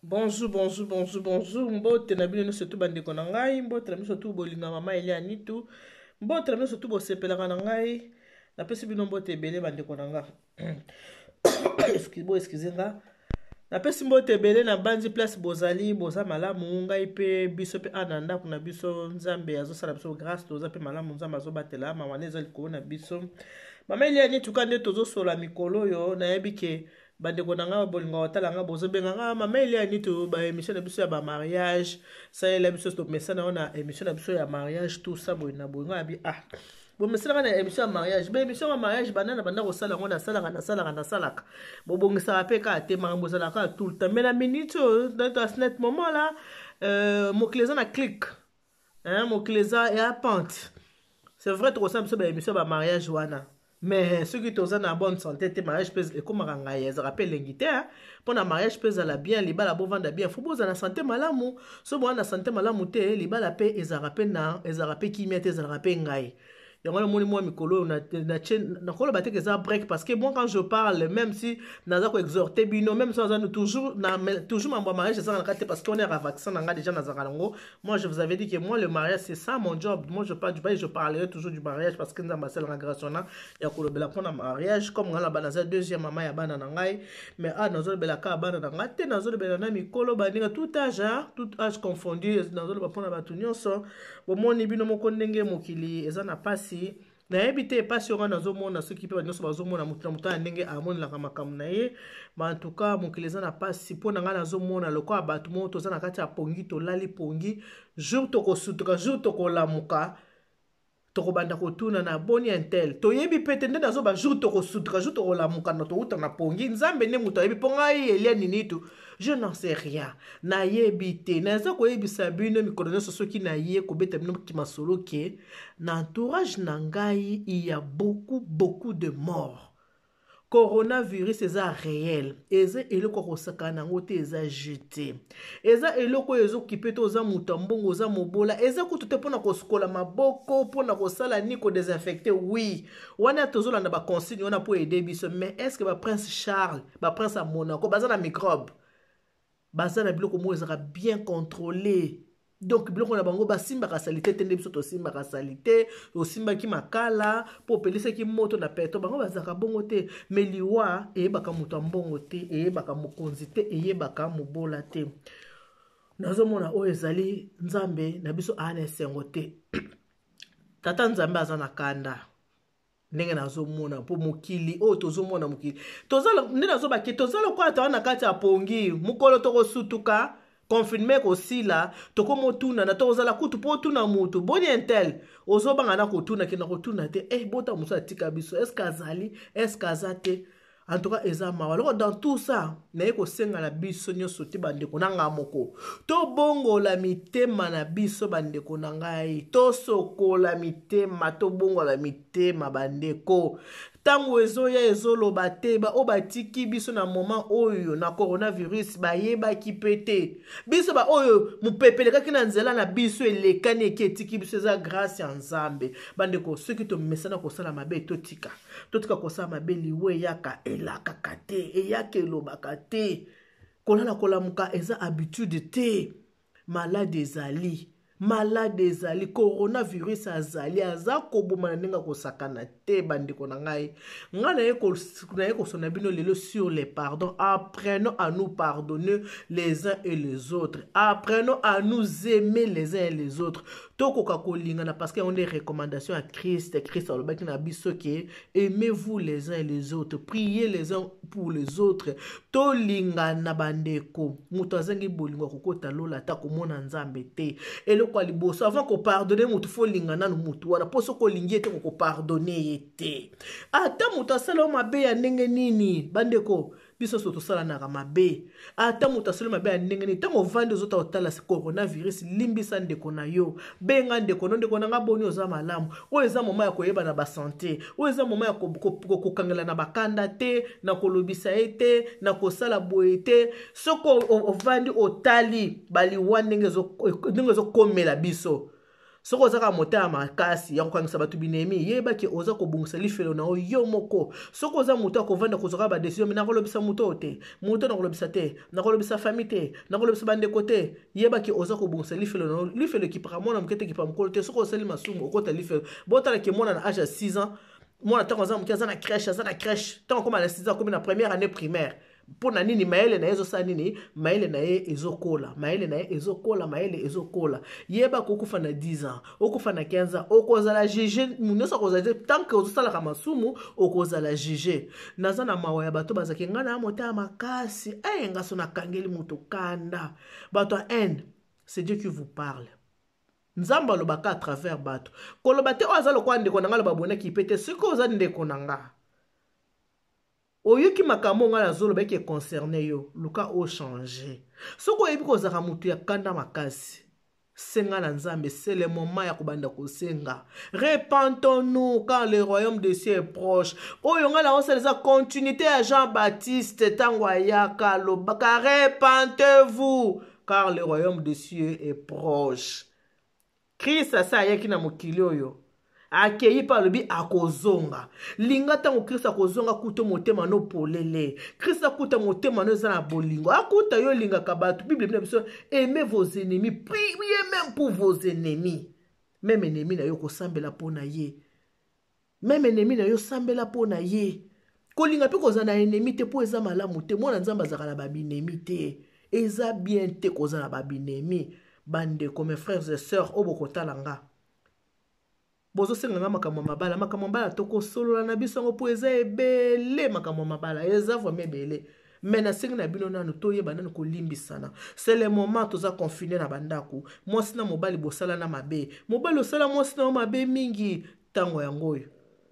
Bonjour, bonjour, bonjour, bonjour. Mbote na bino nyonso tu bandeko na ngai, mbote na biso tu bolinga mama Elia Nitu. Mbote na bino tu bosepelaka na ngai. Napesi bino mbote ebele bandeko na nga. Excuse, bo excuse nga. Napesi mbote ebele na banzi place bozali, boza malamu, ngai pe biso pe ana ndako na biso Nzambe azosala biso grâce, toza pe malamu, Nzambe azobatela mawa na eza likolo na biso. Mama Elia Nitu ka nde tozosola mikolo oyo nayebi ke bandeko na ngai bolingo kotala ngai bozobenga ngai mama Elia Nitu ba émission na biso ya ba mariage salela biso tomesana yo na émission na biso ya mariage tout ça boye na boye ngai abi ah bomesanaka na émission ya mariage ba émission ya mariage banda na banda kosala yango nasalaka nasalaka nasalaka bobongisaka mpe kaka te makambo ezalaka tout le temps mais na minute oyo dans ce moment là mokili eza na clique hein, mokili eza ya pente. C'est vrai, tokosala biso baémission ya bamariage wana, mais soki toza na bonne santé te, mariage mpe ekomaka ngai ezalaka mpe elengi te. Mpo na mariage mpe ezala bien, libala bovanda bien, faut bozala na santé malamu. So boza na santé malamu te, libala mpe ezalaka mpe na ezalaka mpe kimia te, ezalaka mpe ngai. Yango namoni mwa mikolo oyo nakoloba te ke eza break, parce que moi, quand je parle, même si naza koexhorte bino, même si naza toujours na toujours mambo ya mariage ezanga na kati te, parce que on est vaccin na nga déjà nazalaka nango. Moi, je vous avais dit que moi, le mariage, c'est ça mon job. Moi, je parle du mariage, je parlerai toujours du mariage, parce que Nzambe asalanga grâce wana ya kolobela mpona mariage. Comme nga na bana, naza deuxième mama ya bana na ngai, mais ah, nazolobela kaka bana na ngai te, nazolobela na mikolo, baninga, tout âge, hein, tout âge confondu, nazoloba mpona bato nyonso. Bomoni bino moko ndenge mokili eza na pasi. Nayebi te epasi oyo ngai nazomona, soki mpe bato nyonso bazomona, motu na motu na ndenge amonelaka makambo na ye. Ma en tout cas, mokili eza na pasi. Mpo na ngai, nazomona lokola bato moko toza na kati ya pongi, tolali pongi. Jour tokosutuka, jour tokolamuka, tokobanda kotuna na boni un tel, toyebi mpe te nde nazoba. Jour tokosutuka, jour tokolamuka na touta na pongi, Nzambe nde moto ayebi. Mpo ngai Elia Ninitu, je n'en sais rien, nayebi te. Naza koyebisa bino mikolo nyonso, soki naye kobeta bino masolo ke na entourage na ngai, il y a beaucoup, beaucoup de morts. Coronavirus eza réel, eza eloko ya kosakana nango te, eza jeu te, eza eloko oyo ezokipe te oza moto ya mbongo, oza mobola, eza kutu te. Mpona kosukola maboko, mpona kosala ni kodésinfecte, oui, wana tozolanda baconsigne wana mpo aider biso. Mais est ce que baprince Charles, baprince ya Monaco baza na microbe? Baza na biloko moko ezalaka bien contrôlé, donc biloko na bango basimbaka saleté te nde biso tosimbaka saleté. Osimbaki makala mpo opelisaki moto na peto, bango bazalaka bongo te. Mais liwa eyebaka moto ya mbongo te, eyebaka mokonzi te, eyebaka mobola te. Nazomona oyo ezali Nzambe na biso aa na esengo te. Tata Nzambe aza na kanda ndenge nazomona, mpo mokili oyo tozomona, mokili nde nazobaki, toza lokola toza na kati ya pongi. Mokolo tokosutuka, confinement ekosila, tokomotunana, tokozala kutu mpo otuna motu boni un tel, ozobanga na kotuna, kenda kotuna te. Bota mosu atika biso, est-ce azali, est-ce aza te? En tout cas, eza mawa. Loko dans tout ça, naye kosenga na biso nyonso te, bandeko na ngai moko, tobongola mitema na biso. Bandeko na ngai, tosokola mitema, tobongola mitema, bandeko. Ntango ezoya, ezoloba te. Baoyo batiki biso na moment oyo na coronavirus, bayebaki mpe te. Biso baoyo mopepe elekaki na nzela na biso, elekani eki etiki biso, eza grâce ya Nzambe. Bandeko, soki tomesana kosala mabe, totika, totika kosala mabe. Liwa eyaka, elakaka te, eyaka, elobaka te. Kolala kolamuka eza habitude te. Malade ezali, malade ezali, coronavirus azali, aza koboma na ndenge akosakana te. Bandeko na ngai, ngai naye kosona bino lelo sur les pardons. Apprenons à nous pardonner les uns et les autres, apprenons à nous aimer les uns et les autres. Tokoka kolingana, parce que yango nde recommandation ya Christ. Christ alobaki na biso ke aimez-vous les uns et les autres, priez les uns pour les autres. Tolingana, bandeko. Moto azangi bolingo akokota lola ata komona Nzambe te. Eloko ya liboso, avant kopardonne motu, faut olinga nanu motu wana, mpo soki olingi ye te, kokopardonne ye te, ata moto asala yo mabe ya ndenge nini. Bandeko, biso nyonso tosalanaka mabe. Ata moto asali mabe ya ndenge nini, ntango ovandi ozota otala coronavirus, limbisa ndeko na yo, benga ndeko no: "Ndeko na nga, boni, oza malamu?" Oyo eza moment ya koyeba na basanté, oyo eza moment ya kokangela na bakanda te, na kolobisa ye te, na kosala boye te. Soki ovandi otali baliwa ndenge ezokomela biso. Soki oza kaka motema makasi ya kokangisa bato binemi, yeba ke oza kobongisa lifelo na yo yo moko. Soki oza moto ya kovanda kozwaka badesizio, me nakolobisa moto oyo te, moto nakolobisa te, nakolobisa fami te, nakolobisa bandeko te, yeba ke oza kobongisa lifelo na yo. Lifelo ekipaka mwana moke te, ekipa mokolo te. Soki osali masumu, okota lifelo. Botala ke mwana na age ya 6 ans, mwana ntango aza moke aza na crèche, aza na crèche ntango akoma na 6 ans, akomi na première année primaire. Mpo na nini? Mayele na ye ezosala nini? Mayele na ye ezokola, mayele na ye ezokola, mayele ezokola. Yeba kokufa na 10 ans, okufa na 15 ans, okozala juge. Nyonso akozala te tant que ozosalaka masumu, okozala juge. Naza na mawa ya bato bazalaki ngai na motema makasi, eye nga so nakangeli moto kanda, bato ya haine. C'est Dieu qui vous parle. Nzambe alobaka à travers bato. Koloba te oyo aza lokola ndeko na ngai, aloba bonaki pe te. Soki oza ndeko na nga, oyoki makambo ngai nazoloba eke concerne yo, luka ochange. Soki oyebi kozalaka moto ya kanda makasi, senga na Nzambe. C'est le moment ya kobanda kosenga. Repentons-nous car le royaume des cieux est proche. Oyo ngai naosala eza continuité ya Jean Baptiste ntango ayaka alobaka repentez-vous car le royaume des cieux est proche. Christ asa ayaki na mokili oyo, akei mpe alobi akozonga. Linga ntango Kristo akozonga, kuta motema no polele. Kristo akuta motema no eza na bolingo, akuta yo olingaka bato. Bible na biso: aimez vos ennemis, priez même pour vos ennemis. Même ennemi na yo, kosambela mpo na ye. Même ennemi na yo, sambela mpo na ye. Kolinga mpe kozala na ennemi te, mpo eza malamu te. Mwana Nzambe azalaka na babinemi te, eza bien te kozala na babinemi. Bandeko, mes frères et sœurs oyo bokotala nga, bozosenga nga makambo ya mabala, makambo ya mabala tokosolola na biso yango, mpo eza ebele. Makambo ya mabala eza vraiment ebele, mais nasengi na bino nanu toyeba nanu kolimbisana. C'est le moment toza confiné na bandako. Mwasi na mobali bosala na mabe, mobali osala mwasi na yo mabe mingi, ntango yango oyo,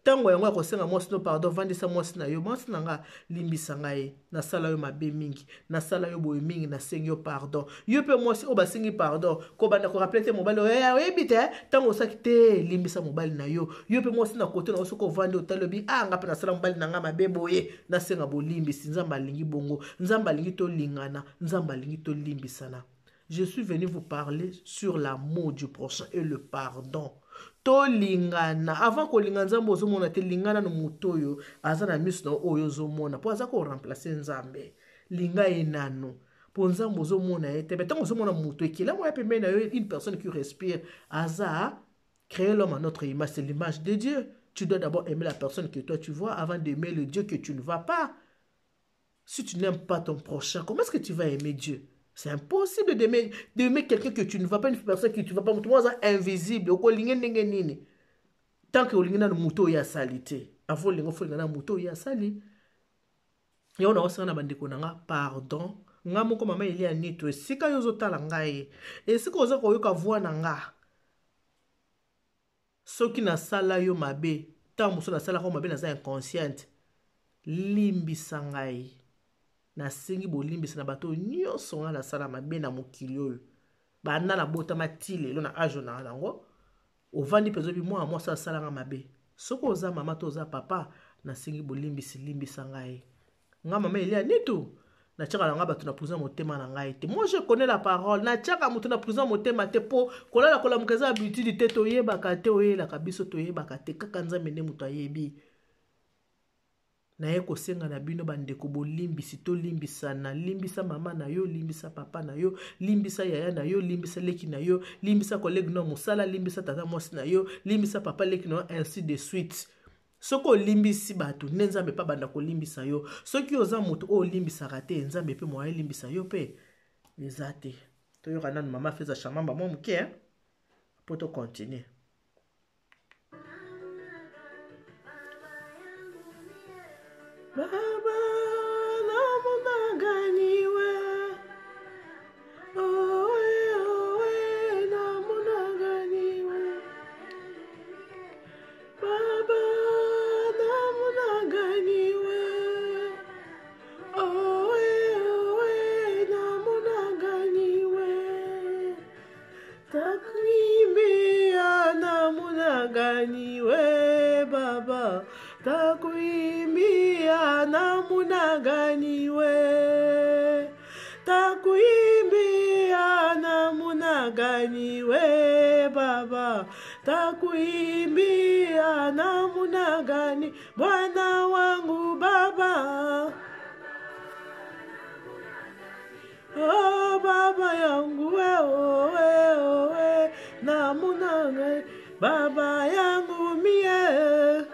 ntango yango ya kosenga mwasi no pardon. Vandisa mwasi na yo: mwasi na nga, limbisa ngai, nasala yo mabe mingi, nasala yo boye mingi, nasengi yo pardon. Yo mpe mwasi oyo basengi pardon, kobanda korappeler te mobali oyo oyebi te ntango osaki te. Limbisa mobali na yo. Yo mpe mwasi na kote na yo, soki ovandi otali, obi: ah, nga mpe nasala mobali na nga mabe boye, nasenga bolimbisi. Nzambe alingi bongo. Nzambe alingi tolingana, Nzambe alingi tolimbisana. Je suis venu vous parler sur l'amour du prochain et le pardon. Tolingana. Avant kolinga Nzambe ozomona te, lingana na moto oyo aza na miso na oyo ozomona, mpo aza koremplacer Nzambe. Linga ye nano, mpo Nzambe ozomona ye te. Me ntango ozomona moto ekelamu ya pembeni na yo, une personne qui respire, aza créer l'homme à notre image, c'est l'image de Dieu. Tu dois d'abord aimer la personne que toi tu vois avant d'aimer le Dieu que tu ne vois pas. Si tu n'aimes pas ton prochain, comment est-ce que tu vas aimer Dieu? C'est impossible d'aimer quelqu'un que tu ne vois pas, une personne que tu ne vois pas. Moto aza invisible, okolinga ndenge nini? Tant que olingi nanu moto oyo asali te, avant olinga, ofolinga na moto oyo asali. Yango na osanga na bandeko na nga pardon. Nga moko mama Elia Nito, esika yo ozotala ngai, esika oza koyoka voix na nga, soki nasala yo mabe, ntango mosusu nasalaka yo mabe, naza inconsciente, limbisa ngai. Nasengi bolimbisa na bato nyonso ngai nasala mabe na mokili oyo. Banda nabotama ti lelo na age na yango, ovandi mpenza, obi mwana mwasi asalanga mabe. Soki oza mama to oza papa, nasengi bolimbisi, limbisa ngai. Nga mama Elia Nitu, natiaka na nga bato na prison motema na ngai te. Moi, je connais la parole. Natiaka moto na prison motema te, mpo kolala kolamuka eza habitude te. Toyebaka te, oyelaka biso toyebaka te, kaka Nzambe nde moto ayebi. Naye kosenga na bino bandeko bolimbisi, tolimbisana. Limbisa mama na yo, limbisa papa na yo, limbisa yaya na yo, limbisa leki na yo, limbisa collègue no mosala, limbisa tata mwasi na yo, limbisa papa leki na yo, ainsi de suite. Soki olimbisi bato, nde Nzambe mpe abanda kolimbisa yo. Soki oza moto oyo olimbisaka te, Nzambe mpe moya elimbisa yo mpe eza te. Toyoka nanu mama Feza Shamamba mwa moke mpo tocontinue. Baba namunaganiwe, owe owe namunaganiwe, Baba namunaganiwe, owe owe namunaganiwe, takuimbia namunaganiwe, Baba takuimbia namunaganiwe, takuimbia namunaganiwe, Baba. Baba, takuimbia namna gani Bwana wangu Baba. Oh, baba yangu wewe, owe, namna gani baba yangu mie.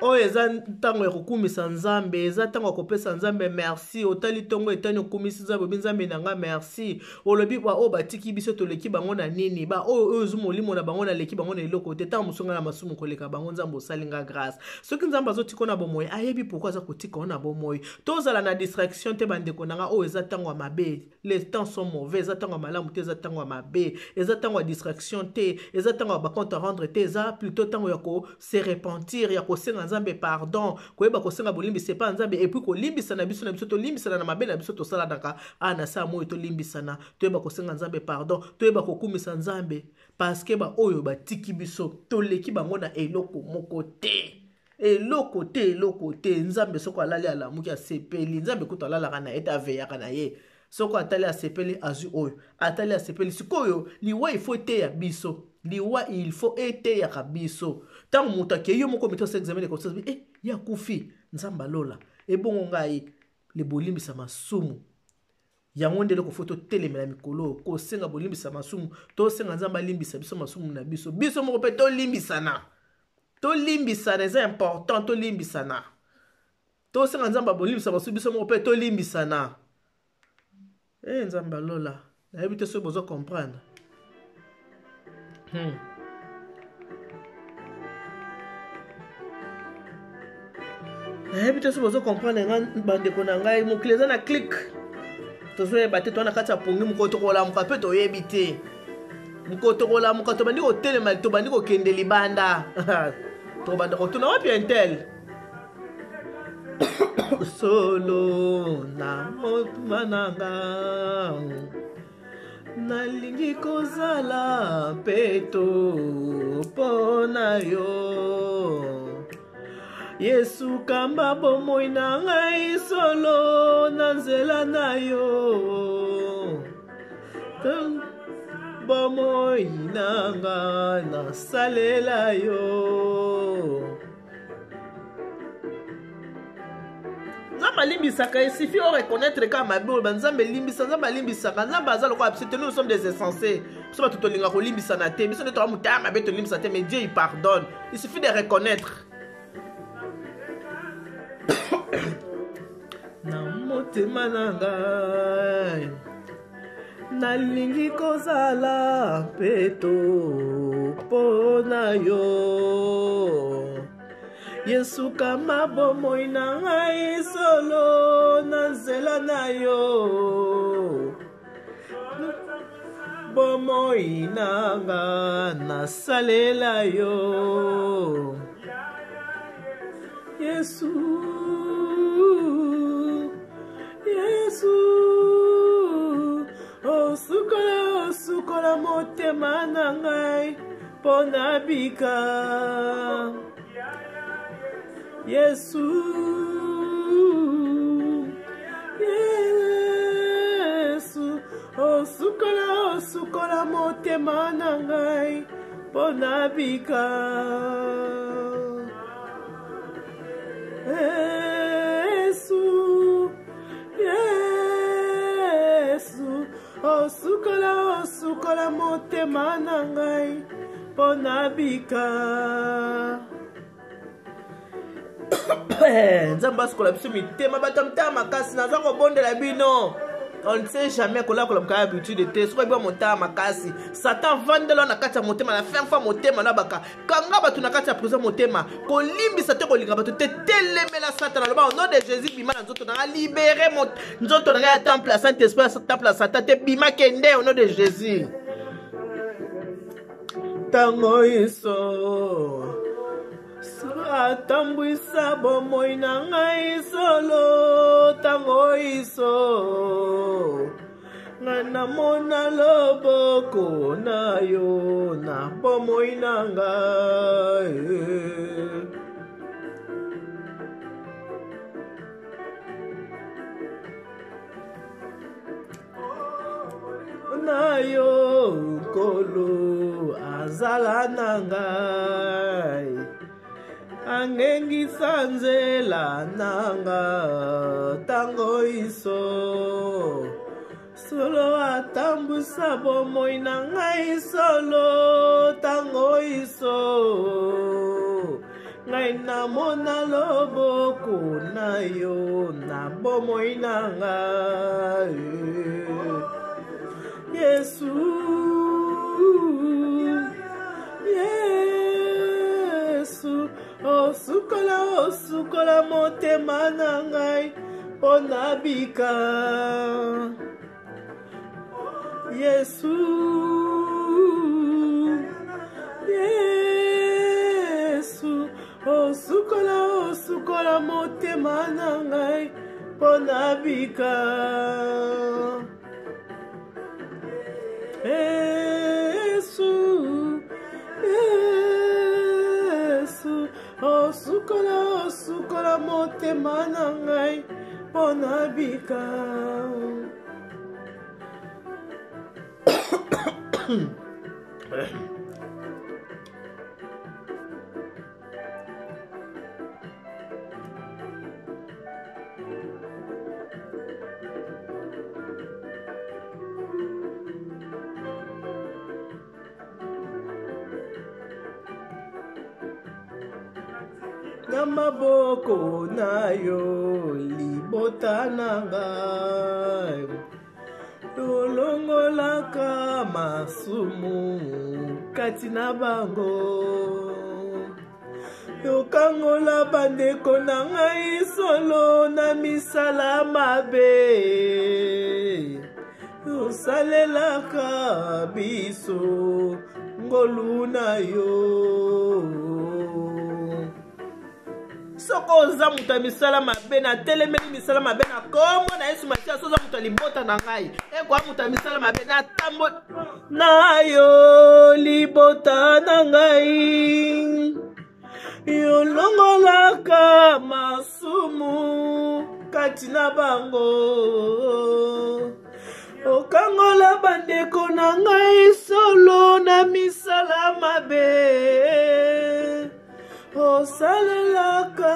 Oyo eza ntango ya kokumisa Nzambe, eza ntango ya kopesa Nzambe merci. Otali ntongo etani, okumisi Nzambe, obi Nzambe na nga merci. Olobi baoyo batiki biso toleki bango na nini? Baoyo oyo ozwi molimo na bango, naleki bango na eloko te. Ntango mosusu ngai na masumu koleka bango, Nzambe osali nga grâce. Soki Nzambe azotika na bomoi, ayebi pourquoi aza kotika na bomoi. Tozala na distraction te, bandeko na nga. Oyo eza ntango ya mabe, les temps sont mauvais. Eza ntango ya malamu te, eza ntango ya mabe. Eza ntango ya distraction te, eza ntango ya bacompte à rendre te, eza plutôt ntango ya ko se repentir, ya kosenga Nzambe pardon, koyeba kosenga bolimbisi epa Nzambe, et puis kolimbisana biso na biso. Tolimbisana na mabe na biso tosalanaka a na sa moi. Tolimbisana, toyeba kosenga Nzambe pardon, toyeba kokumisa Nzambe, parce que baoyo batiki biso toleki bango na eloko moko te, eloko te, eloko te. Nzambe soko alali, alamuki, asepeli. Nzambe kutu alalaka na ye te, aveyaka na ye. Soko atali, asepeli, azwi oyo atali, asepeli. Sikoyo liwa, il faut eteya biso. Liwa, il faut eteyaka biso. Ntango moto akei, yo moko mito examen de conscience: e ye akufi, Nzambe alola, ebongo ngai? Le bolimbisa masumu, yango nde eloko faut totelemela mikolo oyo, kosenga bolimbisa masumu. Tosenga Nzambe alimbisa biso masumu na biso, biso moko mpe tolimbisana. Tolimbisana, eza important. Tolimbisana, tosenga Nzambe abolimbisa masumu, biso moko mpe tolimbisana. E Nzambe alola, nayebi te soki bozo comprendre. Nayebi te soki bozo comprendre nga, bandeko na ngai. Mokili eza na clique, tozoyeba te. Toza na kati ya pongi. Mokolo tokolamuka mpe toyebi te. Mokolo tokolamuka, tobandi kotelema, tobandi kokende libanda, tokobanda kotuna wapi un tel. Solo na motema na nga, nalingi kozala peto mpo na yo, Yesu. Kamba bomoi na ngai solo na nzela na yo. Bomoi na nga nasalela yo. Nzambe alimbisaka. Il suffit oreconnaître kaka mabe oyo. Banzambe elimbisa, Nzambe alimbisaka. Nzambe aza lokola biso te. Nous sommes des insensés. Biso bato tolinga kolimbisana te. Biso nde toka motaya mabe, tolimbisa te. Mais Dieu, il pardonne. Il suffit de reconnaître. Na motema na ngai, nalingi kozala peto mpo na yo, Yesu. Kamba bomoi na ngai solo na nzela na yo. Bomoi na nga nasalela yo, Yesu. Yesu, osukola, osukola motema na ngai mpo nabika. Yesu, Yesu, osukola, osukola motema na ngai mpo nabika. Yesu, Yesu, osukola, osukola motema na ngai mpo nabika. Nzambe asukola biso mitema. Bato ya motema makasi, naza kobondela bino, on ne sait jamais. Kolakola mokaya habitude te. Soki oyebi motema makasi, Satan vandela na kati ya motema na fin fois motema na baka kanga bato na kati ya prison. Motema kolimbisa te, kolinga bato te. Telemela Satan, aloba: "Au nom de Jésus, bima na nzoto na nga, libere nzoto na ngai ya temple ya Saint Esprit, ya temple ya Satan te. Bima, kende, au nom de Jésus." Ntango iso atambwisa bomoi na ngai solo, ntango iso ngai namona loboko na yo na bomoi na ngai. na yo Nkolo azala na ngai angengisa nzela na nga ntango iso solo atambwisa bomoi na ngai solo ntango iso ngai namona loboko na yo na bomoi na ngai yesu yesu osukola osukola motema na ngai mpo nabika yesu yesu osukola osukola motema na ngai mpo nabika yesu yesu osukola osukola motema na ngai mpo nabika na maboko na yo libota na ngai olongolaka masumu kati na bango yokangola bandeko na ngai solo na misala mabe osalelaka biso ngolu na yo soko oza moto ya misala mabe natelemeli misala mabe na kombo na yesu masiya so oza moto ya libota na ngai ekoya moto ya misala mabe natambo na yo libota na ngai yolongolaka masumu kati na bango okangola bandeko na ngai solo na misala mabe osalelaka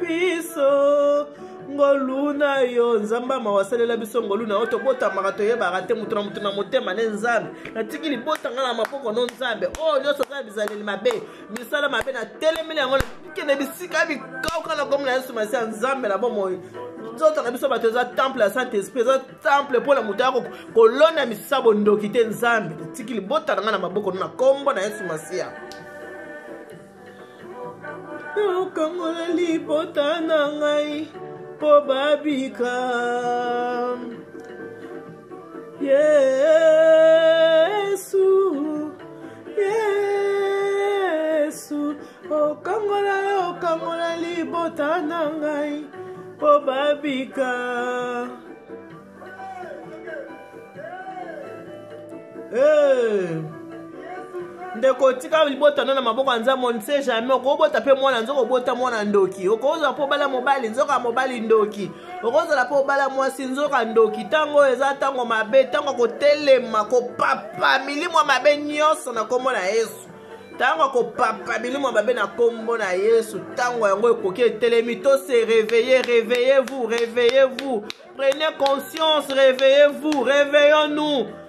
biso ngolu na yo nzambe mawa asalela biso ngolu na yo tobotamaka toyebaka te moto na moto na motema ne nzambe natiki libota ngai na maboko no nzambe oyo oh, nyonso aza na bizaleli mabe misala mabe natelemeli yango kende bisika bikauka na komona yesu masiya nzambe na bomoi nzoto na biso bato eza temple ya saint esprit eza temple mpo na moto ya kolona misisa bondoki te nzambe totiki libota na ngai na maboko na nkombo na yesu masiya okangola libota na ngai mpo babika yesu yesu okangola okangola libota na ngai mpo babika Hey. ndeko tika libota no na maboko ya nzambe on ne sait jamais okobota mpe mwana nzoka obota mwana ndoki okozala mpo obala mobali nzoka mobali ndoki okozala mpo obala mwasi nzoka ndoki ntango oyo eza ntango mabe ntango ya kotelema kopapa milimo ya mabe nyonso na nkombo na yesu ntango akopapa milimo mabe na nkombo na yesu ntango yango ekoki etelemi to se réveiller réveillez-vous réveillez-vous prenez conscience réveillez-vous réveillons-nous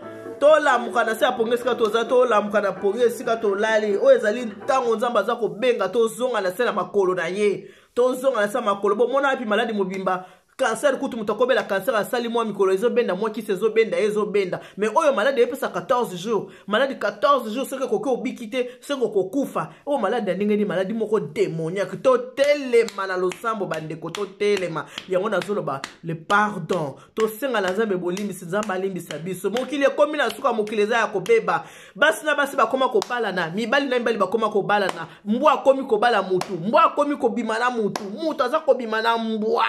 tolamuka na se ya pongi esika toza tolamuka na pongi esika tolali oyo ezali ntango nzambe aza kobenga tozonga na se na makolo na ye tozonga na se ya makolo bomona wapi maladi mobimba cancer kutu moto akobela cancer asali mwa mikolo ezobenda mwa kisi ezobenda ye ezobenda mais oyo maladi eyepesa 14 jours maladi 14 jours soki ekoki obiki te soki okokufa oyo maladi ya ndenge nini maladi moko démoniaque totelema na losambo bandeko totelema yango nazoloba le pardon tosenga na nzambe bolimbisi nzambe alimbisa biso mokili ekomi na suka mokili eza ya kobeba basi na basi bakoma kobalana mibali na mibali bakoma kobalana mbwa akomi kobala mutu mbwa akomi kobima na mutu mutu aza kobima na mbwa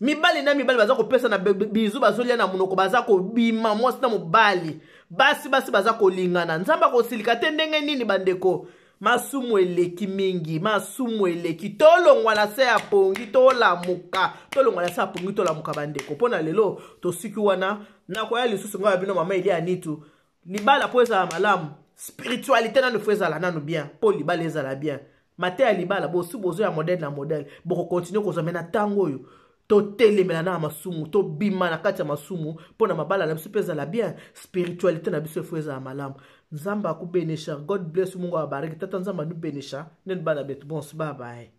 mibali na mibali baza kopesa na bizu bazolia na monoko baza kobima mwasi na mobali basi basi baza kolingana nzambe akosilika te ndenge nini bandeko. Masumu eleki mingi, masumu eleki. Tolongwa na se ya pongi, tolamuka. Tolongwa na se ya pongi, tolamuka bandeko. Mpo na lelo tosuki wana, nakoya lisusu ngai ya bino mama Elia Nitu. Libala mpo ezala malamu, spiritualité nanu fo ezala nanu bien, mpo libala ezala bien. Mateya libala bosi bozo ya modèle na modèle, bokokontinue kozwa me na ntango oyo totelemela na masumu, tobima na kati ya masumu mpo na mabala na biso mpe ezala bien. Spiritualité na biso efo ezala malamu. Nzambe akubenesha. God bless you. Mungu awabariki. Tata Nzambe anubenesha nenu bana betu bonso. Bye bye.